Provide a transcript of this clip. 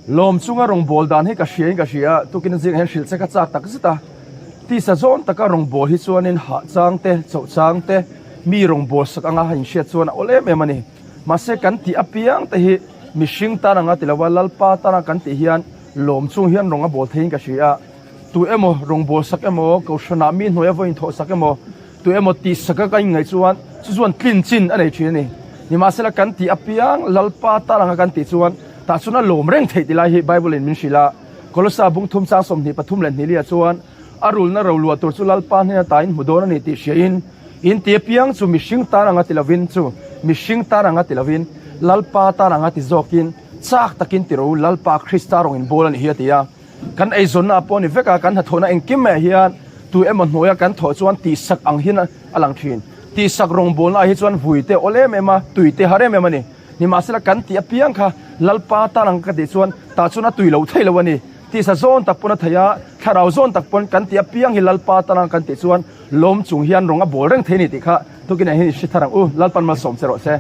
Lawm chunga rawngbâwl dan hi ka hriain ka hria a, tukin zingah hian hrilh che ka châk tak zet a. Tisa zawn taka rawngbâwl hi chuanin hah chang te, chauh chang te, mi rawngbâwl sak anga inhriat chuan a awl em em a ni. Mahse kan tih apiang te hi mihring tan anga ti lova Lalpa tana kan tih hian lawm chung hian rawng a bawl theiin ka hria a. Tu emaw rawngbâwl sak emaw, Kohhranah mi hnuaia vawiin thawh sak emaw, Tu emaw tih saka ka inngaih chuan chu chuan tlin chin a nei thin a ni. Nimahsela kan tih apiang Lalpa tal anga kan tih chuan tah chuan a lawm reng theih ti lai hi Bible in min hrilh a. Kolosa bung thum chang 23 leh 2 ah chuan a rulna ro luah tur chu Lalpa hnena tain hmu dawn a ni tih hriain in ti apiang chu mihring tan anga ti lovin chu mihring tan anga ti lovin Lalpa tan anga ti zawkin chak takin ti ro Lalpa Krista rawng in bawl a nih hi a ti a. Kan eizawnna pawh a ni vek a, kan hnathawhna engkim maiah hian tu emaw hnuaia kan thawh chuan tihsak ang hian a lang thin. Tihsak rawngbawlnaah hi chuan vui te awl em em a, tui te har em em a ni. Nimahsela kan tih apiang kha Lalpa tan ang ka tih chuan tah chuan a tui lo thei lo a ni. Tihsa zawn tak pawn a thei a, thlarau zawn tak pawn kan tih apiang hi Lalpa tan ang kan tih chuan lawm chung hian rawng a bawl reng thei a ni tih kha tukinah hian i hre thar ang u. Lalpan malsawm che rawh se.